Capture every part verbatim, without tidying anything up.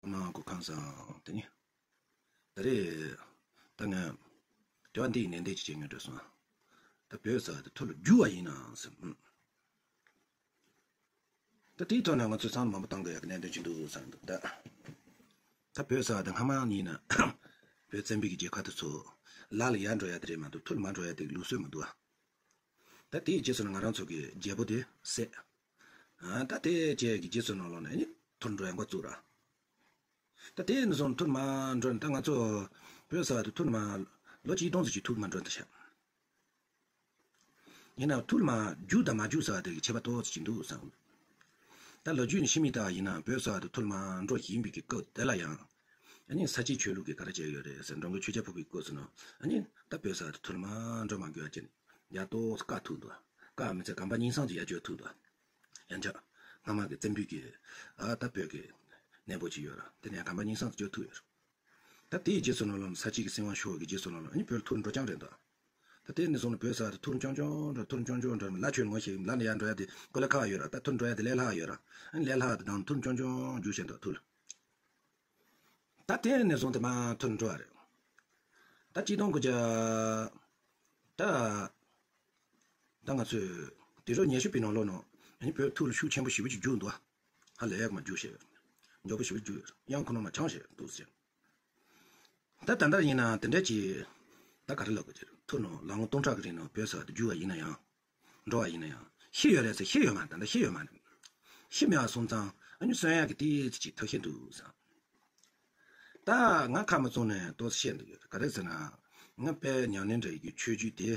ཁོ་ན་གོ་ཁང་སང་དེ་ནི། ད་རེས་ད་ངས་དེ་བ་འདི་ཡི་ནན་ཏན་ཅིག་བྱེད་ངེས་འགྲོ་སོང་། ད་བོད་ས་དེ་ཐུར་ལ་རྒྱུ་བ་ཡིན་ནའང་ཟེར། ད་དེའི་ཐོག་ནས་ང་ཚོས་བསམ་བློ་མང་པོ་བཏང་དགོས་ཡག་གི་གནད་དོན་ཅིག་འདུག་བསམ་འདུག་ད་ད་བོད་ས་དེ་སྔ་མ་ནས་ཡིན་ན་བོད་བཙན་པོའི་གི་རྒྱལ་ཁབ་དེ་ཚོ་ལ་ལ་ཡར་འགྲོ་ཡ་དེ་རེད་མ་གཏོགས་ཐུར་མར་འགྲོ་ཡ་དེ་ལུགས་སྲོལ་མི་འདུག་ད་དེའི་རྗེས་སུ་ང་རང་ཚོ་གི་རྒྱལ་པོ་དེ་བསད། ཨ་ད་དེ་བཅས་ཀྱི་རྗེས་སུ་ནང་ལོགས་ནས་ནི་ཐུར་འགྲོ་ཡ་འགོ་བཙུགས་ར། ད་དེ་ནས་བཟུང་ཐུར་མར་འགྲོ་ནས་ད་ང་ཚོ་བོད་ས་དེ་ཐུར་མར་ལོ་གཅིག་སྟོང་ཙམ་ཅིག་ཐུར་མར་འགྲོ་འདུག་ཤག་ཡིན་ནའང་ཐུར་མར་རྒྱུག་དང་མ་རྒྱུག་ཟེར་བ་དེ་གི་ཁྱད་པར་ཏོག་ཙམ་ཅིག་འདུག་བསམ། ད་ལོ་རྒྱུས་ནས་ཤེས་མི་ལྟར་ཡིན་ན་བོད་ས་དེ་ཐུར་མར་འགྲོ་བཞིན་པའི་གི་སྐབས་དེ་ལ་ཡང་། ཨ་ནི་ས་སྐྱའི་ཆོས་ལུགས་ཀྱི་ག་རེ་བྱས་ཡོད་རེད་ཟེར་འགྲོ་མགོན་ཆོས་རྒྱལ་ཕུར་བུའི་སྐབས་སུ་ནང་ཨ་ནི་ད་བོད་ས་དེ་ཐུར་མར་འགྲོ་མ་དགོས་པ་བྱས་ནས་ཡར་ཏོག་ཙམ་བཀག་ཐུབ་འདུག་བཀག་མི་ཚད་གམ་པ་སྙིང་སངས་ཀྱི་ཡར་བསྐྱོད་ཐུབ་འདུག་ཡང་ཆ་སྔ་མ་གི་བཙན་པོའི་གི་ཨ་ད་བོད་ཀྱི་གནས་པོ་ཅིག་ཡོད་ར་དེ་ནས་གམ་པ་སྙིང་སངས་སུ་བསྐྱོད་ཐུབ་ཡོད་ར། ད་དེའི་རྗེས་སུ་ནང་ལོགས་ནས་ས་སྐྱའི་གི་སྲིད་དབང་ཤོར་བའི་རྗེས་སུ་ནང་ལོགས་ཨ་ནི་བོད་ཐུར་འགྲོ་རྐྱང་རེད་འདུག་ད་དེ་ནས་བཟུང་ནས་བོད་ས་དེ་ཐུར་རྐྱང་རྐྱང་འགྲོ་ཐུར་རྐྱང་རྐྱང་འགྲོ་ལ་ཆོས་ངོ་ཤེས་ལ་ནས་ཡར་འགྲོ་ཡ་དེ་ཀོ་ལེ་ཁག་ཡོད་ར། ད་ཐུར་འགྲོ་ཡ་དེ་ལས་སླ་ཡོད་ར། ཨ་ནི་ལས་སླ་དེ་དང་ཐུར་རྐྱང་རྐྱང་རྒྱུག་བྱས་འདུག་ཐུར། ད་དེ་ནས་བཟུང་དེ་མ་ཐུར་འགྲོ་བ་རེད། ད་སྤྱི་སྟོང་དགུ་བརྒྱ། ད། ད་ང་ཚོས་དུས་རབས་ཉི་ཤུ་པའི་ནང་ལོགས་ནང་ཨ་ནི་བོད་ཐུར་ལ་ཤུགས་ཆེན་པོ་ཞེ་པོ་ཅིག་རྒྱུག་འདུག་ཧ་ལས་ཡག་མ་རྒྱུག་ཤེས། མགྱོགས་པོ་ཞེ་པོ་རྒྱུག་ཡང་ཁོ་ན་མ་འཆང་ཤེས་འདུག་ཟེར། ད་ད་ལྟ་ཡིན་ན་དེ་འདྲ་ཅིག་ད་ག་རེ་ལབ་དགོས་ཀྱི་རེད། ཐུར་ནང་ལོ་ངོ་སྟོང་ཕྲག་གི་རིང་ནང་བོད་ས་དེ་རྒྱུག་པ་ཡིན་ན་ཡང་། འགྲོ་བ་ཡིན་ན་ཡང་ཤི་ཡོད་རེད་ཟེར་ཤི་ཡོད་མ་རེད། ད་ལྟ་ཤི་ཡོད་མ་རེད། ཤི་མེད་པ་སོང་ཙང་ཨ་ནི་གསོན་ཡག་གི་ཏིག་ཙི་ཅིག་ཐབས་ཤེས་འདུག་བསམ། ད་ང་ཁ་མ་བཙུམ་ནས་ཏོག་ཙམ་བཤད་འདོད་ཡོད། ག་རེ་ཟེར་ན། ང་དཔེ་ཉམས་ལེན་འདྲ་ཡི་གི་ཆོས་བརྒྱུད་དེ་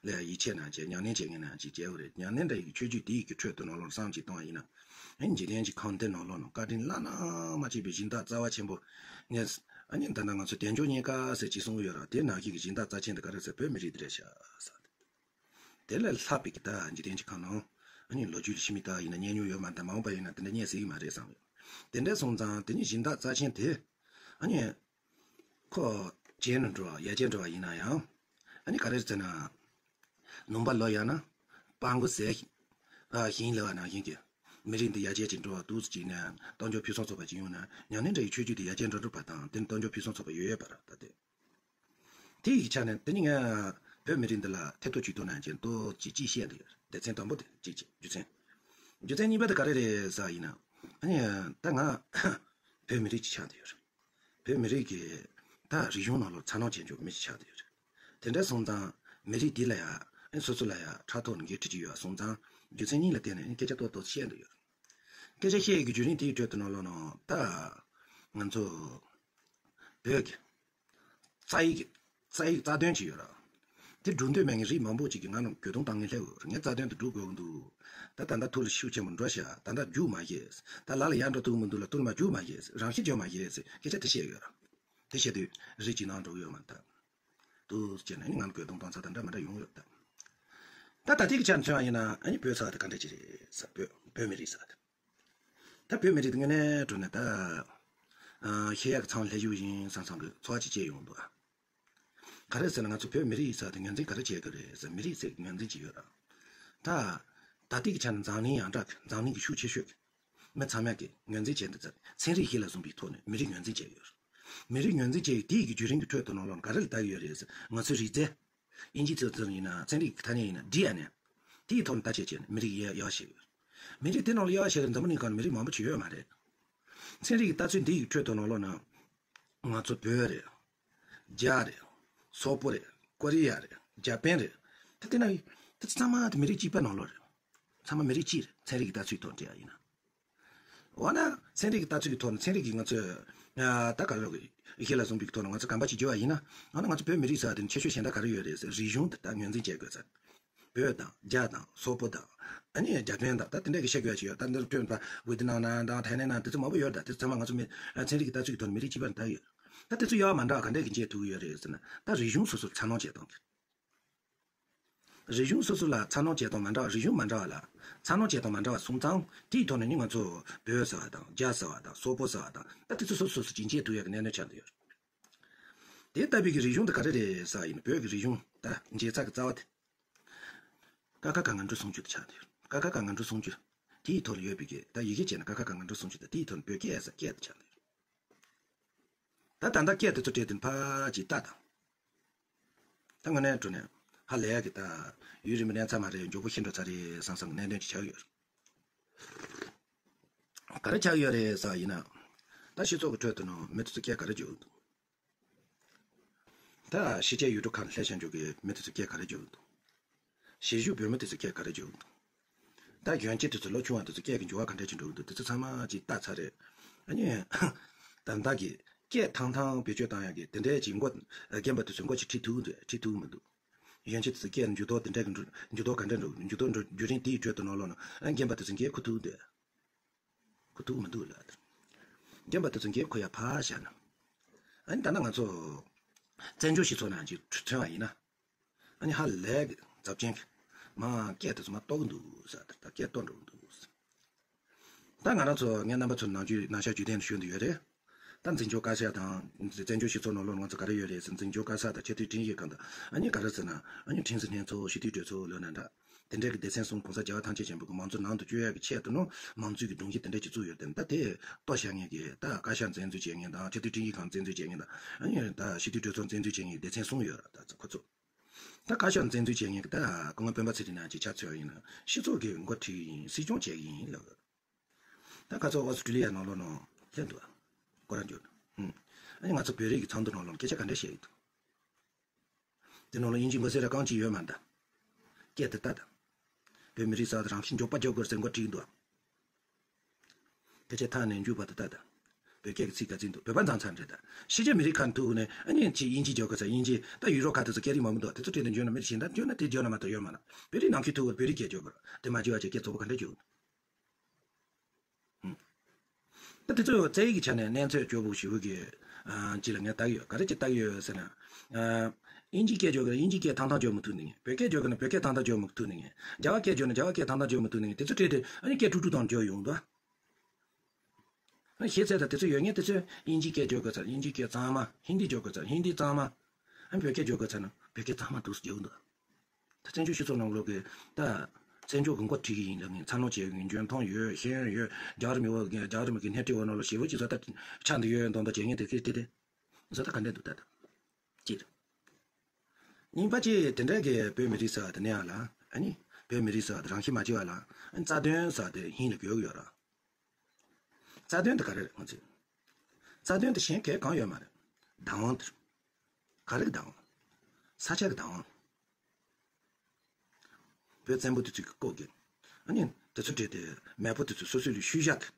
ལ་ཡིད་ཆེས་གནང་བྱས་ཉམས་ལེན་བྱེད་མཁན་ནང་ཅིག་བྱས་པ་རེད། ཉམས་ལེན་འདྲ་ཡི་གི་ཆོས་བརྒྱུད་དེ་ཡི་གི་ཁྲོད་དུ་ནང་ལོགས་བསམ་གྱིས་གཏོང་བ་ཡིན་ན། ཨ་ནི་འཇིག་རྟེན་གྱི་ཁམས་འདི་ནང་ལོགས་ནང་བཀའ་དྲིན་བླ་ན་མ་མཆིས་པའི་སྦྱིན་བདག་རྩ་བ་ཆེན་པོ། ངས་ཨ་ནི་ད་ལྟ་ང་ཚོ་དལ་འབྱོར་རྙེད་དཀའ་ཟེར་ཅིག་གསུངས་ཡོད་ར། དེ་ནང་བཞིན་གྱི་སྦྱིན་བདག་རྩ་ཆེན་དེ་ག་རེ་ཟེར་བོད་མི་རིགས་འདི་རེད་ཤག་ཟེར། དེ་ལས་ལྷག་པའི་གི་ད་འཇིག་རྟེན་གྱི་ཁམས་ནང་ཨ་ནི་ལོ་རྒྱུས་ལ་ཤི་མི་ལྟ་ཡིན་ན་རྙེད་མྱོང་ཡོད་མ་རེད། མ་འོངས་པ་ཡིན་ན་དེ་འདྲ་རྙེད་སྲིད་ཀྱི་མ་རེད་བསམ་ཡོད། དེ་འདྲ་སོང་ཙང་དེ་ནི་སྦྱིན་བདག་རྩ་ཆེན་དེ་ཨ་ནི་ཁོ་རྒྱལ་ནས་འགྲོ་བ་ཡར་རྒྱས་འགྲོ་བ་ཡིན་ན་ཡང་ཨ་ནི་ག་རེ་ཟེར་ན། ནུམ་པ་ལོ་ཡག་ན་སྤང་གོ་ཟས་ཨ་ཞིང་ལས་པ་ནང་བཞིན་གྱི་མི་རིགས་འདི་ཡར་རྒྱས་ཀྱི་འགྲོ་བ་འདུག་ཅིག་ནས་གཏམ་རྒྱུད་ཕུན་སུམ་ཚོགས་པ་ཅིག་ཡོང་ན་ཉམས་ལེན་འདྲ་ཡི་ཆོས་བརྒྱུད་འདི་ཡར་རྒྱས་འགྲོ་འགྲོ་བ་དང་དེ་ནི་གཏམ་རྒྱུད་ཕུན་སུམ་ཚོགས་པ་ཡོད་ཡོད་པ་ར་ད་དེ། དེ་ཡི་ཆ་ནས་དེ་ནི་ང་བོད་མི་རིགས་འདི་ལ་ཐེ་གཏོགས་བྱེད་དུ་ན་ཅན་ཏོག་ཅིག་ཅིག་བཤད་འདི་ཡོད། སྡེ་ཚན་དང་པོ་དེ་གཅིག་ཅིག་རྒྱུ་མཚན། རྒྱུ་མཚན་གཉིས་པ་དེ་ག་རེ་རེད་ཟེར་ཡིན་ན། ཨ་ནི་ད་ང་བོད་མི་རིགས་ཅིག་ཆགས་འདི་ཡོད། བོད་མི་རིགས་ཀྱི་ད་རིག་གཞུང་ནང་ལོགས་འཚར་ལོངས་བྱེད་འཇུག་མི་ཅིག་ཆགས་འདི་ཡོད། དེ་འདྲ་སོང་ཙང་མི་རིགས་འདི་ལ་ཡ་ཨ་ནི་སོ་སོ་ལ་ཡ་ཕྲག་དོག་ནི་འགན་འཁྲི་ཅིག་ཡོད་སོང་ཙང་རྒྱུ་མཚན་གཉིས་ལ་བརྟེན་ནས་ཨ་ནི་སྐད་ཆ་ཏོག་ཏོག་བཤད་འདི་ཡོད། སྐད་ཆ་བཤད་ཡོད་ཀྱི་བརྒྱུད་རིམ་དེའི་ཁྲོད་དུ་ནང་ལོགས་ནང་ད་ང་ཚོ་བོད་ཀྱི་རྩ་ཡིག་རྩ་ཡིག་རྩ་དོན་ཅིག་ཡོད་ར། དེ་སྒྲུབ་འདོད་མེད་མཁན་རིགས་མང་པོ་ཅིག་གིས་ང་རང་གྱོད་དོན་བཏང་མཁན་སླེབས་ཡོད་རེད། ངས་རྩ་དོན་དེ་སྒྲུབ་དགོས་ཀྱི་འདུག་ད་ད་ལྟ་ཐུར་ལ་ཤུགས་ཆེན་པོ་འགྲོ་ཤག་ད་ལྟ་རྒྱུག་མ་ཤེས། ད་ལ་ལ་ཡར་འགྲོ་ཐུབ་མི་འདུག་ལ་ཐུར་མ་རྒྱུག་མ་ཤེས། རང་ཤི་རྒྱག་མ་ཤེས་ཟེར་སྐད་ཆ་དེ་བཤད་ཡོད་ར། དེ་བཤད་དུས་རིགས་ཅིག་ནང་འགྲོ་གི་ཡོད་མ་རེད་ད། འདུག་ཟེར་ནས་ནི་ང་གྱོད་དོན་བཏང་ས་དེ་འདྲ་མི་འདྲ་ཡོང་ཡོད་ད། ད་ད་ལྟའི་གི་ཆ་མཚོན་པ་ཡིན་ན་ཨ་ནི་བོད་ས་དེ་ག་འདྲ་ཅིག་རེད་ཟེར་བོད་བོད་མི་རིགས་ས་དེ། ད་བོད་མི་རིགས་དངོས་གནས་དྲང་གནས་ད། ཨ་ཤེས་ཡག་གི་ཚང་ལ་སླེབས་ཡོད་ཡིན་བསམ་བསམ་གི་ཚོར་བ་ཅིག་སྐྱེས་ཡོང་འདུག་ཨ། ག་རེ་ཟེར་ན་ང་ཚོ་བོད་མི་རིགས་ཡིན་ས་དེ་ངོས་འཛིན་ག་རེ་བྱེད་དགོས་རེད་ཟེར་མི་རིགས་ཟེར་ངོས་འཛིན་ཅིག་ཡོད་ར། ད། ད་ལྟའི་གི་ཆ་ནས་འཛམ་གླིང་ཡང་དག་གི་འཛམ་གླིང་གི་ཤུགས་ཆེ་ཤོས་ཀྱི་མི་ཚང་མས་ཀྱི་ངོས་འཛིན་བྱས་འདུག་ཚེ་ཚན་རིག་ཤེས་ལ་བཟུང་པའི་ཐོག་ནས་མི་རིགས་ངོས་འཛིན་བྱས་ཡོད་ར། མི་རིགས་ངོས་འཛིན་བྱས་ཡོད་དེའི་གི་བརྒྱུད་རིམ་གི་ཁྲོད་དུ་ནང་ལོགས་ག་རེ་ལ་ལྟ་གི་ཡོད་རེད་ཟེར་ང་ཚོའི་རིགས་རྫས། དབྱིན་ཇིའི་ཚིག་ཚིག་ཡིན་ན་ཚན་རིག་གི་ཐ་སྙད་ཡིན་ན་ཌི་ཨེན་ཨེ། དེའི་ཐོག་ནས་བརྟག་དཔྱད་བྱས་ནས་མི་རིགས་ཡག་ཡག་ཤེས་ཡོད། མི་རིགས་དེ་ནང་ལ་ཡག་ཤེས་ཀྱི་འཛམ་བུ་གླིང་སྒང་ལ་མི་རིགས་མང་པོ་ཅིག་ཡོད་མ་རེད། ཚན་རིག་གི་ལྟ་ཚུལ་འདི་ཡི་ཁྲོད་དུ་ནང་ལོགས་ན། ང་ཚོ་བོད་རེད། རྒྱ་རེད། སོག་པོ་རེད། ཀོ་རི་ཡ་རེད། ཇ་པན་རེད། ད་དེ་ན་ཡི་ད་ཚང་མ་དེ་མི་རིགས་གཅིག་པ་ནང་ལོགས་རེད། ཚང་མ་མི་རིགས་གཅིག་རེད། ཚན་རིག་གི་ལྟ་ཚུལ་ཐོག་འགྲེལ་ཡ་ཡིན་ན། འོ་ན་ཚན་རིག་གི་ལྟ་ཚུལ་གྱི་ཐོག་ནས་ཚན་རིག་གི་ང་ཚོས་ད་ག་རེ་ལབ་དགོས་ཤེས་ལ་བཟུང་པའི་ཐོག་ནས་ང་ཚོ་གམ་པ་ཞིག་བརྗོད་པ་ཡིན་ན། འོ་ན་ང་ཚོ་བོད་མི་རིགས་ཟེར་བ་དེ་ནི་ཁྱད་ཆོས་གཞན་དག་ག་རེ་ཡོད་རེད་ཟེར་རིག་གཞུང་དེ་ད་ངོས་འཛིན་བྱེད་དགོས་ཟེར། བོད་དང་རྒྱ་དང་སོག་པོ་དང་ཨ་ནི་ཇ་པན་དང་ད་དེ་འདྲ་གི་བཤད་དགོས་ཡ་ཅིག་ཡོད། ད་འདིར་ཐོན་པ་ཝེ་ཏི་ནམ་ནང་དང་ཐའི་ལེན་ནང་དེ་ཚོ་མང་པོ་ཡོད། ད་དེ་ཚང་མ་ང་ཚོ་མི་ཚན་རིག་གི་ལྟ་ཚུལ་གྱི་ཐོག་ནས་མི་རིགས་གཅིག་པ་ནས་ད་ཡོད། ད་དེ་ཚོ་ཡོད་མ་འདྲ་བ་ག་འདྲ་གི་འབྱེད་ཐུབ་ཀྱི་ཡོད་རེད་ཟེར་ན་ད་རིག་གཞུང་སོ་སོར་འཚར་ལོངས་བྱེད་སྟངས་ཀྱི། རིག་གཞུང་སོ་སོ་ལ་འཚར་ལོངས་བྱེད་སྟངས་མ་འདྲ་བ་རིག་གཞུང་མ་འདྲ་བ་ལ་འཚར་ལོངས་བྱེད་སྟངས་མ་འདྲ་བ་སོང་ཙང་དེའི་ཐོག་ནས་ནི་ང་ཚོ་བོད་ཟེར་བ་དང་རྒྱ་ཟེར་བ་དང་སོག་པོ་ཟེར་བ་དང་ད་དེ་ཚོ་སོ་སོ་སོ་སོ་ཅིག་འབྱེད་ཐུབ་ཡག་གི་གནད་དོན་ཆགས་བསྡད་ཡོད། དེ་ལྟ་བུའི་གི་རིག་གཞུང་དེ་ག་རེ་རེད་ཟེར་བ་ཡིན་ན་བོད་ཀྱི་རིག་གཞུང་ད་འབྱེད་རྩ་གི་རྩ་བ་དེ། ཀ་ཁ་ག་ང་འགྲོ་སུམ་ཅུ་དེ་ཆགས་བསྡད་ཡོད། ཀ་ཁ་ག་ང་འགྲོ་སུམ་ཅུ། དེའི་ཐོག་ལ་ཡོད་པའི་གི་ད་ཡི་གེ་བྱས་ན་ཀ་ཁ་ག་ང་འགྲོ་སུམ་ཅུ་དང་དེའི་ཐོག་ནས་བོད་སྐད་ཟེར་སྐད་དེ་ཆགས་བསྡད་ཡོད། ད་ད་ལྟ་སྐད་དེ་ཚོ་སྤྲད་དེ་ཕར་ཅིག་ལྟ་དང་། ད་དངོས་གནས་དྲང་གནས་ཧ་ལས་ཀྱི་ད་ཡུན་རིང་པོ་གནས་ཚར་མ་རེད། མགྱོགས་པོ་ཤི་འགྲོ་ཚར་རེད་བསམ་བསམ་གནད་དོན་ཅིག་ཆགས་ཡོད་རེད། ག་རེ་ཆགས་ཡོད་རེད་ཟེར་བ་ཡིན་ན། ད་སྤྱི་ཚོགས་ཀྱི་ཁྲོད་དུ་ནང་མི་དེ་ཚོ་སྐད་ག་རེ་རྒྱག་འདུག་ད་ཕྱི་རྒྱལ་ཡུལ་གྲུ་ཁག་ནས་སླེབས་བཞིན་འཇུག་གི་མི་དེ་ཚོ་སྐད་ག་རེ་རྒྱག་འདུག་གཞིས་བཞུགས་བོད་མི་དེ་ཚོ་སྐད་ག་རེ་རྒྱག་འདུག་ད་གཞོན་སྐྱེས་དེ་ཚོ་ལོ་ཆུང་བ་དེ་ཚོ་སྐད་ཀྱི་འགྱུར་བ་ག་འདྲ་ཅིག་འགྲོ་གི་འདུག་དེ་ཚོ་ཚང་མ་ཅིག་ལྟ་ཚར་རེད། ཨ་ནི། ད་ལྟ་གི་སྐད་ཐང་ཐང་བེད་སྤྱོད་བཏང་ཡག་གི་དེ་འདྲའི་ཅིག་མགོ་རྒན་པ་དེ་ཚོའི་མགོ་ཅིག་ཁྲིད་ཐུབ་འདུག་ཁྲིད་ཐུབ་མི་འདུག་གཞོན་སྐྱེས་དེ་ཚོ་སྐད་འགྱུར་ལྡོག་དེ་འདྲ་གི་འགྲོ་འགྱུར་ལྡོག་ག་འདྲ་འགྲོ་འགྱུར་ལྡོག་འགྲོ་རྒྱུན་རིང་དེའི་ཁྲོད་དུ་ནང་ལོགས་ན་ཨ་རྒན་པ་དེ་ཚོ་འགན་ཁུར་ཐུབ་འདུག་ཁུ་ཐུག་མི་འདུག་ལ། རྒན་པ་དེ་ཚོ་འགན་ཁུར་ཡ་ཕར་བཞག་ན། ཨ་ནི་ད་ནང་ང་ཚོ་བཙན་བྱོལ་སྤྱི་ཚོགས་ནང་ཅིག་མཚོན་བ་ཡིན་ན། ཨ་ནི་ཧ་ལས་གི་ཚབས་ཆེན་གི་མ་སྐད་དེ་ཚོ་མ་གཏོགས་འདུག་ཟེར། ད་སྐད་གཏོང་འགྲོ་འདུག་ད་ང་རང་ཚོ་ངའི་རྣམ་པ་ཚོ་ནང་ཆོས་ནང་ཤག་བརྒྱུད་ལྡན་ཞུ་འདི་ཡོད་རེད། ད་འཛིན་སྐྱོང་བཀའ་ཤག་དང་བཙན་བྱོལ་སྤྱི་ཚོགས་ནང་ལོགས་ང་ཚོ་ག་རེ་ཡོད་རེད་ཟེར། འཛིན་སྐྱོང་བཀའ་ཤག་དང་ཆེས་མཐོའི་ཁྲིམས་ཞིབ་ཁང་དང་ཨ་ནི་ག་རེ་ཟེར་ན་ཨ་ནི་ཁྲིམས་སྲིད་ལྷན་ཚོགས་སྤྱི་འཐུས་གྲོས་ཚོགས་ལོ་ན་འདྲ། དེ་འདྲའི་གི་སྡེ་ཚན་གསུམ་༸གོང་ས་རྒྱལ་བ་ཐམས་ཅད་མཁྱེན་པའི་གི་མང་གཙོ་ནང་དུ་བསྐྱོད་ཡག་གི་ཆེད་དུ་ནོ་མང་གཙོའི་གི་སྒྲོམ་གཞི་དེ་འདྲ་ཅིག་བཙུགས་ཡོད་དེ། ད་དེ་གཏོར་བཞག་མཁན་གི་ད་བཀའ་ཤག་འཛིན་བཟུང་བྱེད་མཁན་དང་ཆེས་མཐོའི་ཁྲིམས་ཞིབ་ཁང་འཛིན་བཟུང་བྱེད་མཁན་དང་ཨ་ནི་ད་སྤྱི་འཐུས་གྲོས་ཚོགས་འཛིན་བཟུང་བྱེད་མཁན་སྡེ་ཚན་གསུམ་ཡོད་ར། ད་ཁོ་ཚོ་ད་བཀའ་ཤག་འཛིན་བཟུང་བྱེད་མཁན་གི་ད་སྐུ་ངོ་སྤེན་པ་ཚེ་རིང་ནང་ཅིག་ཆ་མཚོན་ཡིན་ན་སྤྱི་ཚོགས་ཀྱི་མགོ་ཁྲིད་ཡིན། སྲིད་སྐྱོང་བྱེད་ཀྱི་ཡིན་ལབ། ད་ཁ་ཚོ་ཨོ་སི་ཀྲི་ལི་ཡ་ནང་ལོགས་ནང་སླེབས་འདུག་ཁོ་རང་འཇོག་ཨུམ། ཨ་ནི་ང་ཚོ་བོད་རིགས་ཀྱི་ཚོགས་འདུ་ནང་ལོགས་སྐད་ཆ་ག་འདྲ་བཤད་ཡོད་འདུག་དེ་ནང་ལ་དབྱིན་ཇི་མགོ་སེར་ར་རྐང་གཅིག་ཡོད་མ་འདུག་སྐད་དེ་ལྟ་དང་། བོད་མི་རིགས་ས་དང་རང་བཞིན་མགྱོགས་པ་རྒྱག་དགོས་ཟེར་མགོ་ཁྲིད་འདུག་སྐད་ཆ་ཐག་ནས་མཇུག་བར་དུ་ལྟ་དང་། བོད་སྐད་ཀྱི་ཚིག་ག་ཚིག་འདུག་བོད་པ་ཚང་ཚང་རེད་ད། ཕྱི་རྒྱལ་མི་རིགས་ཁག་ཐུག་ནས་ཨ་ནི་ཅི་དབྱིན་ཇི་རྒྱག་དགོས་ཟེར། དབྱིན་ཇི་ད་ཡུ་རོབ་ཁག་དེ་ཚོ་སྐད་རིགས་མང་པོ་འདུག་དེ་ཚོ་ཁྲིད་དུ་འཇོན་ན་མི་ཞིག་ད་འཇོན་ན་དེ་འཇོན་ན་མ་གཏོགས་ཡོད་མ་རེད། བོད་རིགས་ནང་ཁུལ་ཐུག་བོད་རིགས་སྐད་རྒྱག་དགོས་རེད། དེ་མ་བྱས་པ་བྱས་སྐད་གཙོ་བོ་ག་འདྲ་རྒྱག་ད་དེ་ཚོ་རྩ་ཡིག་གི་ཆ་ནས་གནས་ཚད་སྐྱོ་པོ་ཞེ་པོ་གི་ཅི་ལ་ངས་བལྟ་གི་ཡོད། ག་རེ་ཅིག་བལྟ་གི་ཡོད་ཟེར་ན། དབྱིན་ཇི་སྐད་རྒྱག་གི་ན་དབྱིན་ཇི་སྐད་ཐང་ཐང་རྒྱག་མི་ཐུབ་ནི། བོད་སྐད་རྒྱག་གི་ན་བོད་སྐད་ཐང་ཐང་རྒྱག་མི་ཐུབ་ནི། རྒྱ་གར་སྐད་རྒྱག་ན་རྒྱ་གར་སྐད་ཐང་ཐང་རྒྱག་མི་ཐུབ་ནི། དེ་ཚོ་བྲིས་ཏེ་ཨ་ནི་སྐད་ཀྲུག་ཀྲུག་བཏང་རྒྱག་ཡོང་འདུག་ཨ་ཤེས་ཚད་དང་དེ་ཚོ་ཡོད་ངེས། དེ་ཚོས་དབྱིན་ཇི་སྐད་རྒྱག་དགོས་ཚར་དབྱིན་ཇི་སྐད་གཙང་མ། ཧིན་དི་རྒྱག་དགོས་ཚར་ཧིན་དི་གཙང་མ། ཨ་བོད་སྐད་རྒྱག་དགོས་ཚར་ན་བོད་སྐད་གཙང་མ་འདུག་སེ་རྒྱག་འདུག་ད་བཙན་བྱོལ་སྤྱི་ཚོགས་ནང་ལོགས་ཀྱི་ད་བཙན་བྱོལ་གྱི་མགོ་ཁྲིད་ཀྱི་ཡིན་ལབ་མཁན། འཚར་ལོངས་བྱེད་མཁན། འཇོན་ཐང་ཡོད། ཤེས་ཡོན་ཡོད། རྒྱ་རིགས་མི་བ་རྒྱ་རིགས་མི་གི་སྣེ་ཁྲིད་འོག་ནང་ལ་ཞེ་པོ་ཅིག་བཟོ་ལྟ་ཆགས་འདི་ཡོད་མདོག་མདོག་བྱེད་མཁན་དེ་སྐད་དེ་དེ་བཟོ་ལྟ་ག་འདྲ་འདུག་ད་ད་ཅིག་རེད། གཉིས་པ་ཅིག་དེ་འདྲ་གི་བོད་མི་རིགས་ཟེར་བ་དེ་ནས་ཡང་ལ་ཨ་ནི་བོད་མི་རིགས་ཟེར་བ་དེ་རང་བཞིན་མ་བྱེད་པ་ལ་ཨ་ནི་རྩ་དོན་ཟེར་བ་དེ་ཧིན་ལ་གོ་གི་ཡོད་ར། རྩ་དོན་དེ་ག་རེ་རེད་ང་ཚོས། རྩ་དོན་དེ་གཞན་གལ་གང་ཡོད་མ་རེད། བདག་དབང་དེ་རེད། ག་རེ་གི་བདག་དབང་། ས་ཆ་གི་བདག་དབང་། བོད་བཙན་པོ་དེ་ཚོས་ཀྱི་བཀོག་གི། ཨ་ནི་དེ་ཚོ་བྲིས་ཏེ་མེས་པོ་དེ་ཚོས་སོ་སོའི་ལུས་ཤུལ་བཞག་གི།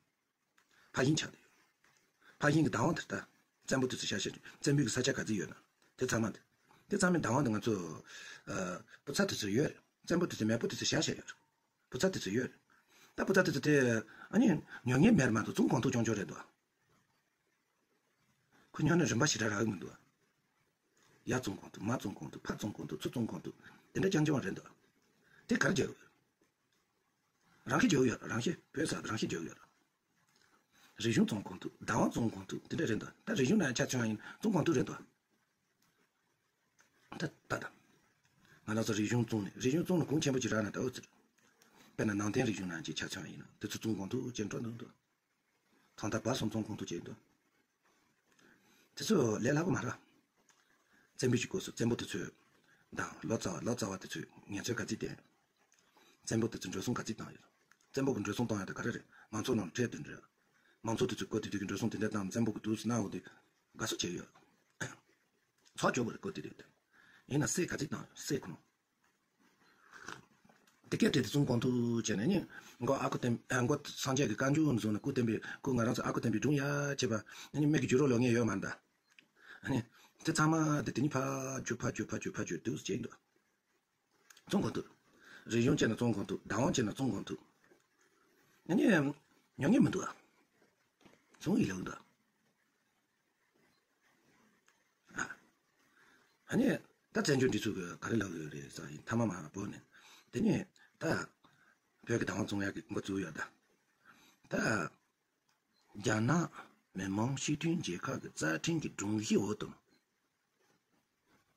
ཕ་ཡིན་ཆགས་ཏེ་ཡོད། ཕ་ཡིན་གྱི་བདག་དབང་དེ་ལྟ། བཙན་པོ་དེ་ཚོས་བཞག་བཞག་བཙན་པོའི་གི་ས་ཆ་ག་ཚོད་ཡོད་ན། དེ་ཚང་མ་དེ། དེ་ཚང་མའི་བདག་དབང་དེ་ང་ཚོ། ཨ། བུ་ཚ་དེ་ཚོ་ཡོད་རེད། བཙན་པོ་དེ་ཚོས་མེས་པོ་དེ་ཚོས་བཞག་བཞག་ཡོད་རེད། བུ་ཚ་དེ་ཚོ་ཡོད་རེད། ད་བུ་ཚ་དེ་ཚོ་དེ་ཨ་ནི་ཉོ་མཁན་མེད་མ་གཏོགས་བཙོང་གང་ཐུབ་ཆུང་ཆུང་རེད་འདུག་ཁོ་ཉོ་ན་རིན་པ་ཞེ་དྲག་རག་གི་མི་འདུག་ཡ་བཙོང་གང་ཐུབ། མ་བཙོང་གང་ཐུབ། ཕ་བཙོང་གང་ཐུབ། ཚུར་བཙོང་གང་ཐུབ། དེ་འདྲ་རྐྱང་རྐྱང་རེད་འདུག་དེ་གར་རྒྱག་རང་ཤི་རྒྱག་ཡོད། རང་ཤི་བོད་ས་རང་ཤི་རྒྱག་ཡོད། རིག་གཞུང་བཙོང་གང་ཐུབ། བདག་དབང་བཙོང་གང་ཐུབ། དེ་འདྲ་རེད་འདུག་ད་རིག་གཞུང་ནང་ཆ་མཚོན་ཡིན་བཙོང་གང་ཐུབ་རེད་འདུག་ད་ད་ད། ང་རང་ཚོ་རིག་གཞུང་བཙོང་ནས་རིག་གཞུང་བཙོང་ནས་གོང་ཆེན་པོ་ཅིག་རག་ན་ད་འོ་ཙི་རེད། དཔེར་ན་ནང་བསྟན་རིག་གཞུང་ནང་གི་ཆ་མཚོན་ཡིན་ན་དེ་ཚོ་བཙོང་གང་ཐུབ་ཅེས་འགྲོ་འདུག་འདུག་ཐང་ཐ་བ་སོང་བཙོང་གང་ཐུབ་ཅེས་འདུག་དེ་ཚོ་ལས་སླ་པོ་མ་རེད། བཙན་པོའི་གི་སྐབས་སུ་བཙན་པོ་དེ་ཚོས་དང་ལོ་ཙཱ་བ་ལོ་ཙཱ་བ་དེ་ཚོས་ངལ་རྩོལ་ག་ཚོད་བསྟེན། བཙན་པོ་དེ་ཚོས་འགྲོ་སོང་ག་ཚོད་བཏང་ཡོད། བཙན་པོ་གི་འགྲོ་སོང་བཏང་ཡ་དེ་ག་རེ་རེད། མང་ཚོགས་ནང་ཁྲལ་དེ་འདྲ། མང་ཚོགས་དེ་ཚོས་བཀོད་དེ་དུས་ཀྱི་འགྲོ་སོང་དེ་འདྲ་བཏང་བཙན་པོ་གི་དུས་སུ་གནང་འོ་དེ་དགའ་བསུ་བྱས་ཡོད། ཚོགས་སྐྱོ་པོ་རེད་བཀོད་དེ་དུས་དེ། ཡིན་ན་སྲས་ག་ཚོད་བཏང་ཡོད་སྲས་ཁོ་ན། དེ་སྐད་བྲིས་ཏེ་བཙོང་གང་ཐུབ་བྱས་ནས་ནི། མགོ་ཨ་ཁུ་སྟོན། ཨ། མགོ་སངས་རྒྱས་ཀྱི་བཀའ་འགྱུར་ནས་བཟུང་ནས་སྐུ་བསྟན་པའི་སྐུ་ང་རང་ཚོ་ཨ་ཁུ་སྟོན་པའི་སྒྲུང་ཡ་བྱས་པ། ནི་མིག་གི་བརྒྱུད་རོགས་ལོ་ངས་ཡོད་མ་འདའ། ནི། དེ་ཚང་མ་དེ་དེ་ནི་ཕར་བསྒྱུར་ཕར་བསྒྱུར་ཕར་བསྒྱུར་ཕར་བསྒྱུར་དུས་སུ་བྱས་འདུག་བཙོང་གང་ཐུབ། རིག་གཞུང་བྱས་ན་བཙོང་གང་ཐུབ། བདག་དབང་བྱས་ན་བཙོང་གང་ཐུབ། ནི། ཉོ་ངེས་མི་འདུག་ཨ། བཙོང་ཡི་ལོས་འདུག་ཨ། ཨ་ནི། ད་བཙན་བྱོལ་འདི་ཚོ་གི་ག་རེ་ལབ་ཡོད་རེད་ཟེར་ཡིན་མཐའ་མ་མ་བོ་ནས། དེ་ནས་ད་བོད་ཀྱི་བདག་དབང་བཙོང་ཡག་གི་འགོ་བཙུགས་ཡོད་ད། ད་རྒྱ་ནག་མི་དམངས་སྤྱི་མཐུན་རྒྱལ་ཁབ་ཀྱི་རྩ་ཁྲིམས་ཀྱི་སྒྲོམ་གཞི་འོག་ཏུ་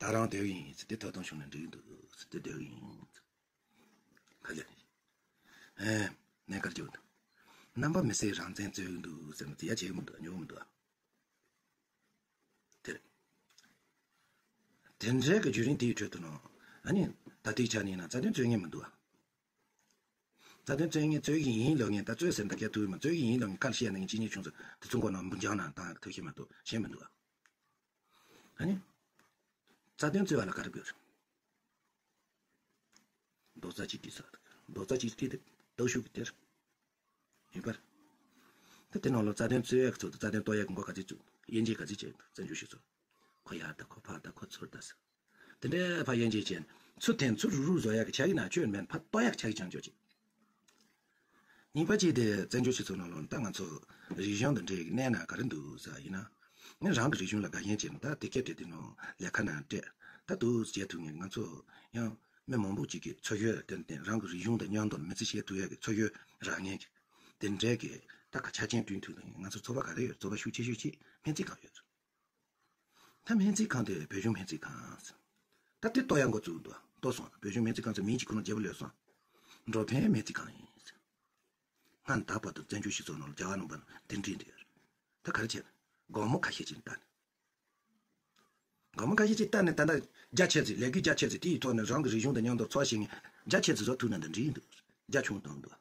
ད་རང་སྡོད་ཡིན་ཟེར་ཏེ་ཐོབ་ཐང་བྱུང་ན་འགྲིག་གི་འདུག་ཟེར་ཏེ་སྡོད་ཡིན། ཁ་ལས། ཨེ། གནས་སྐབས་ཀྱི་རྣམ་པ་མི་གསལ་རང་བཙན་རྩོད་ཀྱི་འདུག་ཟེར་ནས་དེ་ཡ་བྱེད་ཀྱི་མི་འདུག་ཉོ་གི་མི་འདུག་དེ་འདྲའི་གི་བརྒྱུད་རིམ་དེའི་ཁྲོད་དུ་ནོ། ཨ་ནི་ད་ལྟའི་ཆ་ནས་ན་རྩ་དོན་རྩོད་མཁན་མི་འདུག་ཨ། རྩ་དོན་རྩོད་མཁན་རྩོད་ཀྱི་ཡིན་ལབ་མཁན། ད་རྩོད་ཟེར་ན་ད་སྐད་ཐུག་མ་རྩོད་ཀྱི་ཡིན་ལབ་མཁན་ཁ་ལ་བཤད་ན་ངས་ཅི་ཉེས་ཆུང་ཙམ་དེ་ཚོ་མགོ་ནང་འབུ་འཇང་ན་བཏང་ཐུབ་ཤེས་མ་གཏོགས་གཞན་མི་འདུག་ཨ། ཨ་ནི། རྩ་དོན་རྩོད་པ་ལ་ག་རེ་དགོས་རེད། རྡོག་རྩ་གཅིག་སྒྲིལ་ས། རྡོག་རྩ་གཅིག་སྒྲིལ་དེ་སྟོབས་ཤུགས་ཀྱི་གཏེར། ཡིན་པར། ད་དེ་ནང་ལ་རྩ་དོན་རྩོད་ཡག་ཚོ་དང་རྩ་དོན་གཏོར་ཡག་གི་མགོ་ག་ཚོད་བཙུགས། དབྱེ་འབྱེད་ག་ཚོད་བྱས་འདུག་བཙན་བྱོལ་སྤྱི་ཚོགས། ཁོ་ཡར་ད་ཁོ་ཕར་ད་ཁོ་ཚུར་ད་ཟེར། དེ་འདྲའི་ཕར་དབྱེ་འབྱེད་བྱས་ནས་ཚུར་འཐེན་ཚུར་རུག་རུག་བཟོ་ཡག་གི་ཆ་ཡིག་ནང་བཅོས་མེད་ཕར་གཏོར་ཡག་ཆ་ཡིག་ཀྱང་བཅོས་ཅིག་གཉིས་པ་གཅིག་དེ་བཙན་བྱོལ་སྤྱི་ཚོགས་ནང་ལ་ད་ང་ཚོ་རིག་གཞུང་དང་འབྲེལ་གནས་ན་ག་རེ་འདུག་ཟེར་ཡིན་ན། ངས་རང་གི་རིག་གཞུང་ལ་དགའ་ཞེན་བྱས་ནས་ད་དེ་སྐད་དེ་དེ་ནང་ལས་ཀ་ནང་སྤྲད། ད་འདུག་བྱེད་ཐུབ་ངེས། ང་ཚོ་ཡང་མི་མང་པོ་ཅིག་གིས་འཚོ་ཡུལ་དེར་བརྟེན་རང་གི་རིག་གཞུང་དང་མཉམ་དུ་མི་ཚེ་སྐྱེལ་ཐུབ་ཡག་གི་འཚོ་ཡུལ་རག་མཁན་གྱི་དེ་འདྲའི་གི་ད་ག་ཆ་རྐྱེན་བསྐྲུན་ཐུབ་ན། ང་ཚོ་ཚོགས་པ་ག་རེ་ཡོད། ཚོགས་པ་ཤུགས་ཆེ་ཤོས་གཅིག་སྨན་རྩིས་ཁང་ཡོད། ད་སྨན་རྩིས་ཁང་དེ་བོད་གཞུང་སྨན་རྩིས་ཁང་ཟེར། ད་དེ་གཏོར་ཡག་འགོ་བཙུགས་འདུག་གཏོར་སོང་། བོད་གཞུང་སྨན་རྩིས་ཁང་ཚོ་མིང་གཅིག་ཁོ་ན་བརྗེ་པོ་ལོས་སོང་། འགྲོ་ཕན་སྨན་རྩིས་ཁང་ཡིན་ཟེར། སྔར་ད་བར་དུ་བཙན་བྱོལ་སྤྱི་ཚོགས་ནང་ལ་རྒྱ་གར་ནང་པ་དེ་འདྲ་འདྲ་ཡོད། ད་ག་རེ་བྱས་ན་སྒོར་མོ་ཁ་ཤས་ཅིག་བཏང་ནས། སྒོར་མོ་ཁ་ཤས་ཅིག་བཏང་ནས་ད་ལྟ་རྒྱ་ཆེ་ཚེ་ལས་འགུལ་རྒྱ་ཆེ་ཚེ་དེའི་ཐོག་ནས་རང་གི་རིག་གཞུང་དང་མཉམ་དུ་འཚོ་བ་བྱེད་མཁན་རྒྱ་ཆེ་ཚེ་བཟོ་ཐུབ་ན་འདི་འདྲ་ཡིན་འདུག་རྒྱ་ཆུང་བཏང་འདུག་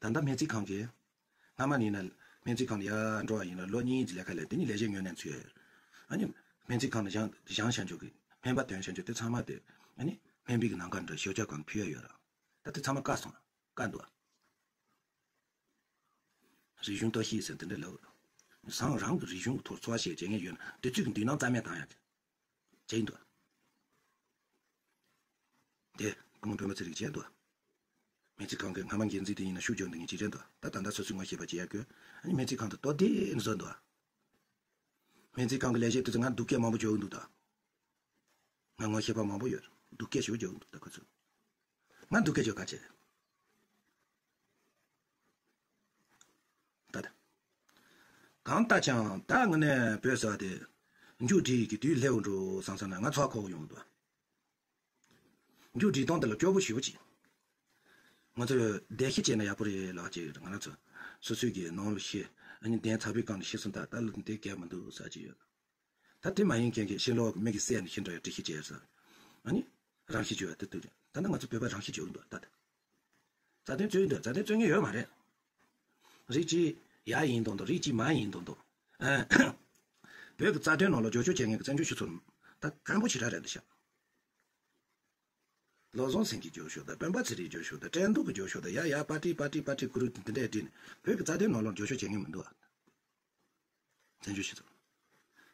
ད་ལྟ་སྨན་རྩིས་ཁང་གིས་སྔ་མ་ནས་ན་སྨན་རྩིས་ཁང་ལ་ཡར་འགྲོ་བ་ཡིན་ན་ལོ་གཉིས་ཀྱི་ལས་ཀ་ལས། དེ་ནས་ལས་བྱེད་ངོས་ནས་ཚུད། ཨ་ནི་སྨན་རྩིས་ཁང་ལ་བཞེངས་བཞེངས་བྱ་འཇོག་གི་སྨན་པ་ཐོན་བྱ་འཇོག་དེ་ཚང་མ་དེ་ཨ་ནི་སྨན་པའི་གི་ནང་ཁ་འདྲ་ཞོད་འཇགས་ཁང་ཕུལ་ཡ་ཡོད་ར། ད་དེ་ཚང་མ་བཀག་སོང་། བཀག་འདུག་རིག་གཞུང་གཏོར་བཤིག་ཟེར་དེ་འདྲ་ལབ། བཟང་རང་གི་རིག་གཞུང་གི་ཐོག་འཚོ་བ་བྱེད་བྱེད་མཁན་ཡོད་ན་དེ་ཚོས་ཀྱི་མདུན་ནང་རྩ་མེད་བཏང་ཡ་གི་བྱས་ཡིན་འདུག་དེ་སྐུ་ངོ་སྤེན་པ་ཚེ་རིང་བྱས་འདུག་སྨན་རྩིས་ཁང་གི་སྔ་མ་འགན་འཛིན་དེ་ཡིན་ན་ཤུགས་རྒྱོབ་འདི་ངས་ཅི་རེད་འདུག་ད་ད་ལྟ་སོ་སོའི་ངོ་ཤེས་པ་བྱེད་ཡ་དགོས། ཨ་ནི་སྨན་རྩིས་ཁང་དུ་གཏོར་བདེ་ནས་བཟོ་འདུག་སྨན་རྩིས་ཁང་གི་ལས་བྱེད་དེ་ཚོ་ང་སྡུག་སྐད་མང་པོ་བརྗོད་ཀྱི་འདུག་ད་ང་ངོ་ཤེས་པ་མང་པོ་ཡོད། སྡུག་སྐད་ཞུ་རྒྱུ་འདུག་ད་ཁོ་ཚོ། ང་སྡུག་སྐད་ཞུ་ག་བྱེད། ད་ད། གང་ལྟར་ཀྱང་ད་ངི་ནས་བོད་ཟེར་བ་དེ། མཇུག་སྒྲིལ་གྱི་དུས་སླེབས་འགྲོ་བསམ་བསམ་ན་ང་ཚོ་ཁོག་ཡོང་འདུག་མཇུག་སྒྲིལ་སྟངས་དེ་ལ་སྐྱོ་པོ་ཞེ་པོ་ཅིག་ང་ཚོས་བདེ་སྐྱིད་བྱས་ན་ཡག་པོ་རེད་ལབ་ཅིག་ང་རང་ཚོ་སོ་སོའི་གི་ནང་ལ་ཤི། ཨ་ནི་གདན་ཚ་བའི་སྒང་ལ་ཤི་སོང་། ད་ལྟ་ལ་འདི་གས་མི་འདུག་ཟེར་གྱི་ཡོད། ད་དེ་མ་ཡིན་མཁན་གྱི་ཕྱི་ལོགས་མི་གི་སྲས་ནི་ཤི་འགྲོ་ཡ་འདྲི་ཤི་བྱས་ས། ཨ་ནི། རང་ཤི་བྱོས་ཡ་དེ་དུས་རེད། ད་ནི་ང་ཚོ་བོད་པ་རང་ཤི་བྱོས་འདུག་ད་ད། རྩ་དོན་རྩོད་འདུག་རྩ་དོན་རྩོད་མཁན་ཡོད་མ་རེད། རིགས་གཅིག་ཡ་ཡིན་མདོག་མདོག་རིགས་གཅིག་མ་ཡིན་མདོག་མདོག་བོད་ཀྱི་རྩ་དོན་ནང་ལ་རྒྱབ་སྐྱོར་བྱེད་མཁན་གྱི་བཙན་བྱོལ་སྤྱི་ཚོགས་ད་དཀོན་པོ་ཞེ་དྲག་རེད་འདུག་ཤག་བློ་བཟང་སེང་གེ་རྒྱབ་སྐྱོར་དང་སྤེན་པ་ཚེ་རིང་རྒྱབ་སྐྱོར་དང་བཀྲས་མཐོང་གི་རྒྱབ་སྐྱོར་དང་ཡ་ཡ་པར་ཊི་པར་ཊི་པར་ཊི་གུ་རུ་དེ་འདྲས་བྲིས་ནས་བོད་ཀྱི་རྩ་དོན་ནང་ལ་རྒྱབ་སྐྱོར་བྱེད་མཁན་མི་འདུག་ཨ། བཙན་བྱོལ་སྤྱི་ཚོགས།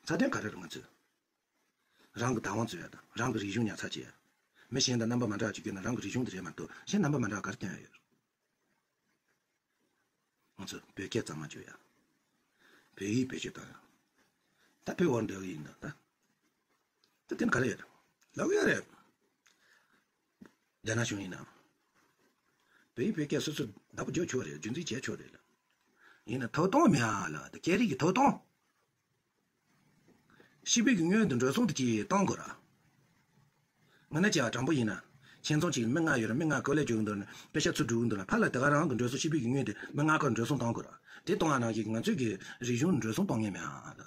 རྩ་དོན་ག་རེ་རེད་ང་ཚོས། རང་གི་བདག་དབང་རྩོད་ཡ་དང་རང་གི་རིག་གཞུང་ཉར་ཚགས་བྱེད་ཡ། མི་གཞན་དང་རྣམ་པ་མ་འདྲ་བ་ཅིག་གྱུར་ན་རང་གི་རིག་གཞུང་དེ་རེད་མ་གཏོགས་གཞན་རྣམ་པ་མ་འདྲ་བ་ག་རེ་སྟོན་ཡ་ཡོད། ང་ཚོ་བོད་སྐད་གཙང་མ་བརྗོད་ཡ། བོད་ཡིག་བེད་སྤྱོད་གཏོང་ཡ། ད་བོད་དབང་འདོད་ཀྱི་ཡིན་ད་ད། ད་དེ་ནི་ག་རེ་ཡོད། ལབ་ཡ་རེད། རྒྱ་ནག་གཞུང་ཡིན་ནམ། བོད་ཡིག་བོད་སྐད་སོ་སོ་བདག་པོ་རྒྱག་ཆོག་རེད། རྒྱུན་འཛིན་བྱས་ཆོག་རེད་ལ། ཡིན་ན་ཐོབ་ཐང་མེད་ཨ་ལ་ད་སྐད་རིགས་ཀྱི་ཐོབ་ཐང་། སྤྱི་པའི་གི་དངུལ་འདི་འགྲོ་སོང་དུ་ཅིག་གཏོང་དགོས་ར། ང་ན་ཅི་ཨ་དྲང་པོ་ཡིན་ན། ཁྱེད་ཚོ་ཅིག་མི་ལྔ་ཡོད་ར། མི་ལྔ་ཀོ་ལེ་འཇོག་གི་འདུག་ན་པེ་ཤ་ཚུར་སྒྲུག་གི་འདུག་ན་ཕ་ལ་དེ་ག་རང་གི་འགྲོ་སོང་སྤྱི་པའི་གི་དངུལ་དེ་མི་ལྔ་ཀོ་འགྲོ་སོང་གཏོང་དགོས་ར། དེ་གཏོང་ཨ་ནང་བཞིན་ང་ཚོའི་གི་རིག་གཞུང་འགྲོ་སོང་གཏོང་ངེས་མེད་ཨ་ལ།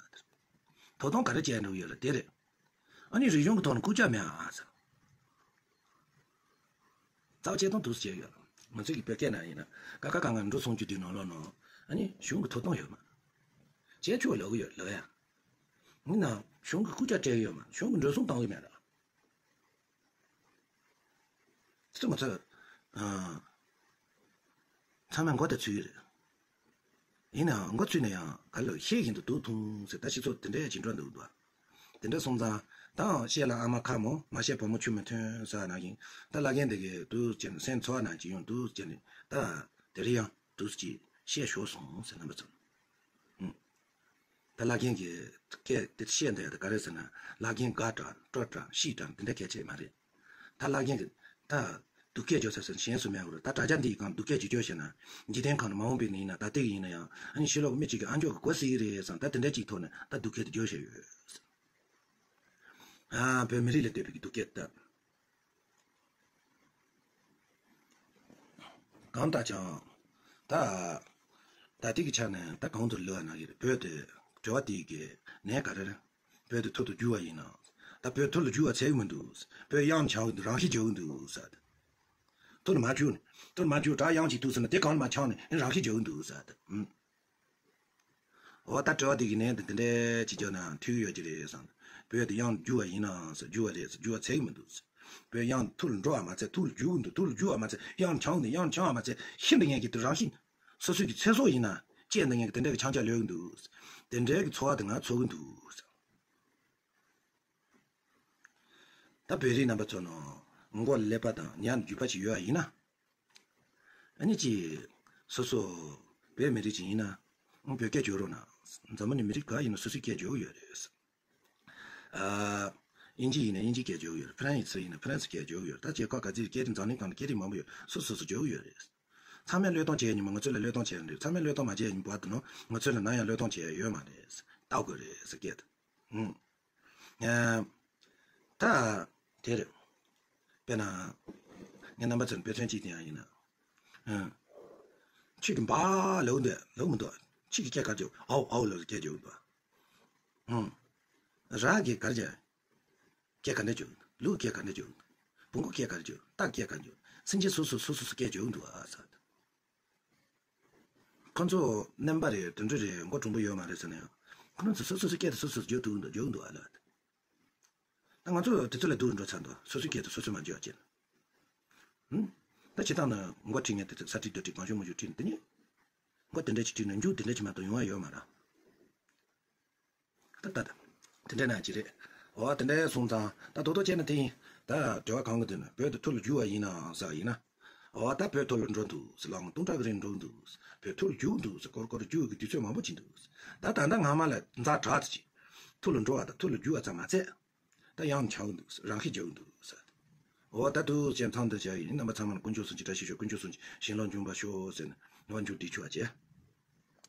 ཐོབ་ཐང་ག་རེ་བྱས་འགྲོ་གི་ཡོད་ལ་དེ་རེད། ཨ་ནི་རིག་གཞུང་གི་ཐོག་ནས་རྐུབ་ཀྱག་མེད་ཨ་ཟེར། རྩ་བ་བྱེད་སྟངས་འདུག་སེ་བྱས་ཡོད། ང་ཚོ་གི་བོད་སྐད་ནང་ཡིན་ན་ཀ་ཁ་ག་ང་འགྲོ་སོང་བཅུ་བདུན་ནང་ལོགས་ནང་ཨ་ནི་གཞུང་གི་ཐོབ་ཐང་ཡོད་མ། བྱས་ཆོག་ལབ་གི་ཡོད་ལབ་ཡ། ཡིན་ན་གཞུང་གི་རྐུབ་ཀྱག་སྤྲད་གི་ཡོད་མ། གཞུང་གི་འགྲོ་སོང་བཏང་གི་མེད་ལ། ཚོ་ང་ཚོ། ཨ། ཚང་མས་མགོ་དེ་ཚོས་ཀྱི་རེད། ཡིན་ནའང་མགོ་ཚོས་ན་ཡང་ག་ལ་ཤེས་ཀྱིན་དུ་སྡུག་ཐུང་ཟེར་ད་སྤྱི་ཚོགས་དེ་འདྲའི་ཅིག་འགྲོ་འདུག་འདུག་དེ་འདྲ་སོང་ཙང་ད་ཤེས་ལ་ཨ་མ་ཁ་མོ་མ་ཤེས་བུ་མོ་ཆུ་མི་ཐོན་ཟེར་ནང་བཞིན་ད་བླ་རྒན་དེ་གི་དུ་ཅན་སེམས་ཚོར་ནང་ཅིག་ཡོང་འདུག་ཅན་ནི་ད་དེ་རིང་ཡང་དུ་ཅིག་ཤེས་ཤོར་སོང་ཟེར་རྣམ་པ་ཚོ། ཨུ། ད་བླ་རྒན་གྱི་སྐད་དེ་བཤད་འདོད་ཡ་དེ་ག་རེ་ཟེར་ན། བླ་རྒན་དགའ་དྲགས་སྤྲོ་དྲགས་ཤི་དྲགས་འདི་འདྲ་སྐད་ཆ་མ་རེད། ད་བླ་རྒན་གྱི་ད་སྡུག་སྐད་བརྗོད་ས་ཟེར་ན་གཞན་སུ་མེད་པ་རེད། ད་དྲ་རྒྱ་འདིའི་སྒང་སྡུག་སྐད་ཅིག་བརྗོད་ཤེས་ན་འཇིག་རྟེན་ཁམས་ན་མ་འོངས་པའི་ནི་ཡིན་ན་ད་ལྟའི་ཡིན་ན་ཡང་ཨ་ནི་ཕྱི་ལོགས་མི་གཅིག་གི་ཨ་མཆོག་གི་གོ་སྲིད་ཀྱི་རེད་བསམ། ད་དེ་འདྲ་ཅིག་ཐོག་ནས་ད་སྡུག་སྐད་དེ་བརྗོད་བཞིན་ཡོད། ཨ་བོད་མི་རིགས་ལ་ལྟོས་པའི་སྡུག་སྐད་ད། གང་ལྟར་ཀྱང་། ད། ད་ལྟའི་གི་ཆ་ནས་ད་གང་དུ་ལུས་པ་ན་གི་རེད། བོད་དེ་འབྲེལ་བ་དེའི་གི་ནས་ག་རེ་རེད། བོད་དེ་ཐུར་དུ་རྒྱུ་བ་ཡིན་ན། ད་བོད་ཐུར་ལ་རྒྱུག་པ་ཚད་ཀྱི་མི་འདུག་བོད་གཡང་འཆང་གི་འདུག་རང་ཤི་རྒྱག་གི་འདུག་ཟེར། ཐུར་ལ་མ་རྒྱུག་ནས་ཐུར་ལ་མ་རྒྱུག་དྲག་གཡང་གཅིག་ཐུག་ཟེར་ན་དེ་གང་ལ་མ་འཆང་ནས་རང་ཤི་རྒྱག་གི་འདུག་ཟེར། ཨུམ། འོ་ད་དྲི་བ་དེ་གི་ནས་འདི་འདྲའི་ཅིག་རྒྱག་ན་འཐུས་ཡོད་ཀྱི་རེད་བསམ། བོད་དུ་གཡང་རྒྱུག་པ་ཡིན་ནའང་ཟེར་རྒྱུག་པ་རེད་ཟེར་རྒྱུག་པ་ཚད་ཀྱི་མི་འདུག་ཟེར། བོད་གཡང་ཐུར་ལ་འགྲོ་བ་མ་ཚད་ཐུར་ལ་རྒྱུག་གི་འདུག་ཐུར་ལ་རྒྱུག་པ་མ་ཚད་གཡང་འཆང་གི་འདུག་གཡང་འཆང་བ་མ་ཚད་ཤི་འདི་ངན་གྱི་དུ་རང་ཤི། སོ་སོའི་གི་ཚེ་སྲོག་ཡིན་ན་སྐྱེས་འདི་ངན་གྱི་དེ་འདྲའི་གི་འཆང་ཆ་ལོས་གི་འདུག་དེ་འདྲའི་གི་འཚོ་བ་དེ་ང་འཚོ་གི་འདུག་ད་བོད་རིགས་རྣམ་པ་ཚོ་ནང་མགོ་ཀླད་པ་དང་ཉག་རྒྱུས་པ་ཅིག་ཡོད་པ་ཡིན་ན། ཨ་ནི་ཅི། སོ་སོ། བོད་མི་རིགས་ཅིག་ཡིན་ན། ཨང་བོད་སྐད་བརྗོད་རོགས་གནང་། འཛམ་བུ་གླིང་མི་རིགས་ག་ཡིན་ན་སོ་སོའི་སྐད་བརྗོད་ཡོད་རེད། ཨ། དབྱིན་ཇི་ཡིན་ན་དབྱིན་ཇི་སྐད་བརྗོད་ཡོད་རེད། ཧྥ་རན་སི་ཡིན་ན་ཧྥ་རན་སི་སྐད་བརྗོད་ཡོད་རེད། ད་རྒྱལ་ཁབ་ག་ཚོད་སྐད་རིགས་འཛམ་གླིང་སྒང་ལ་སྐད་རིགས་མང་པོ་ཡོད་སོ་སོ་སོ་བརྗོད་ཡོད་རེད། ཚང་མས་བློས་གཏོང་བྱས་ཉིན་མོ་ང་ཚོ་ལ་བློས་གཏོང་བྱས་ཡོད་རེད། ཚང་མས་བློས་གཏོང་མ་བྱས་ཉིན་བར་དུ་ནོ་ང་ཚོ་ལ་ནམ་ཡང་བློས་གཏོང་བྱས་ཡོད་མ་རེད། ལྟ་དགོས་རེད་ཟེར་སྐད་དུ། ཨུང་། ད། དེ་རེད། དཔེར་ན། ངའི་རྣམ་པ་ཚོར་དཔེ་མཚོན་གཅིག་བསྟན་ཡ་ཡིན་ན། ཨུང་། ཁྱོད་ཀྱི་འབའ་ལབ་འདོད་ལབ་མི་འདུག་ཁྱོད་ཀྱི་སྐད་ག་རེ་བརྗོད། ཨའོ་ཨའོ་ལབ་སྐད་བརྗོད་འདུག་ཨུང་། ར་གི་ག་རེ་བརྗོད། སྐད་ག་འདྲ་བརྗོད། ལུག་སྐད་ག་འདྲ་བརྗོད། བོང་གུ་སྐད་ག་འདྲ་བརྗོད། སྟག་སྐད་ག་འདྲ་བརྗོད། སེམས་ཅན་སོ་སོ་སོ་སོ་སོ་སྐད་བརྗོད་འདུག་ཨ་ཟེར། ཁོ་ཚོ་རྣམ་པ་རེད་དེ་འདྲ་རེད་མགོ་གྲུང་པོ་ཡོད་མ་རེད་ཟེར་ན་ཡང་། ཁོ་རང་ཚོ་སོ་སོ་སོ་སྐད་དེ་སོ་སོ་བརྗོད་ཐུབ་འདུག་བརྗོད་འདུག་ཨ་ལ། ད་ང་ཚོ་དེ་ཚོ་ལ་སྡུག་འགྲོ་ཚར་འདུག་སོ་སོའི་སྐད་དེ་སོ་སོས་མ་བརྗོད་ཅེས། ཧུམ། ད་སྤྱིར་བཏང་ན་མགོ་ཁྲིད་མཁན་དེ་ཚོ་ས་ཁྲིད་རྡོ་ཁྲིད་གང་བྱུང་མང་བྱུང་ཁྲིད་ནས་དེ་ནི། མགོ་དེ་འདྲ་ཅིག་ཁྲིད་ན་མཇུག་དེ་འདྲ་ཅིག་མ་གཏོགས་ཡོང་བ་ཡོད་མ་རེད། ད་ད་ད། དེ་འདྲ་ན་ཅི་རེད། འོ་དེ་འདྲ་སོང་ཙང་ད་རྡོག་རྡོག་བྱས་ན་དེ་ཡིན། ད་དྲི་བ་གང་གི་དོན་ན་བོད་དུ་ཐུར་ལ་རྒྱུག་པ་ཡིན་ནའང་ཟེར་ཡིན་ན། འོ་ད་བོད་ཐུར་ལ་འགྲོ་འདུག་ཟེར་ལའང་སྟོང་ཕྲག་གི་རིང་འགྲོ་འདུག་བོད་ཐུར་ལ་རྒྱུག་འདུག་ཟེར་སྐོར་སྐོར་རྒྱུག་གི་དུས་ཚོད་མང་པོ་ཕྱིན་འདུག་ད་ད་ལྟ་སྔ་མ་ལ་ཛ་དྲག་ཙམ་ཅིག་ཐུར་ལ་འགྲོ་བ་དང་ཐུར་ལ་རྒྱུག་པ་ཙམ་མ་ཚད། ད་གཡང་འཆང་གི་འདུག་ཟེར་རང་ཤི་རྒྱག་གི་འདུག་ཟེར། འོ་ད་དུ་ཅན་ཐང་དུ་བྱ་ཡིན་རྣམ་པ་ཚང་མ་ལ་དཀོན་མཆོག་གསུམ་གྱི་བཀྲ་ཤིས་ཤོག་དཀོན་མཆོག་གསུམ་གྱི་ཞིང་ལོ་འབྱུང་བར་ཤོག་ཟེར་ནས་ནོར་འབྱུང་བསྡུས་ཆོག་བྱས།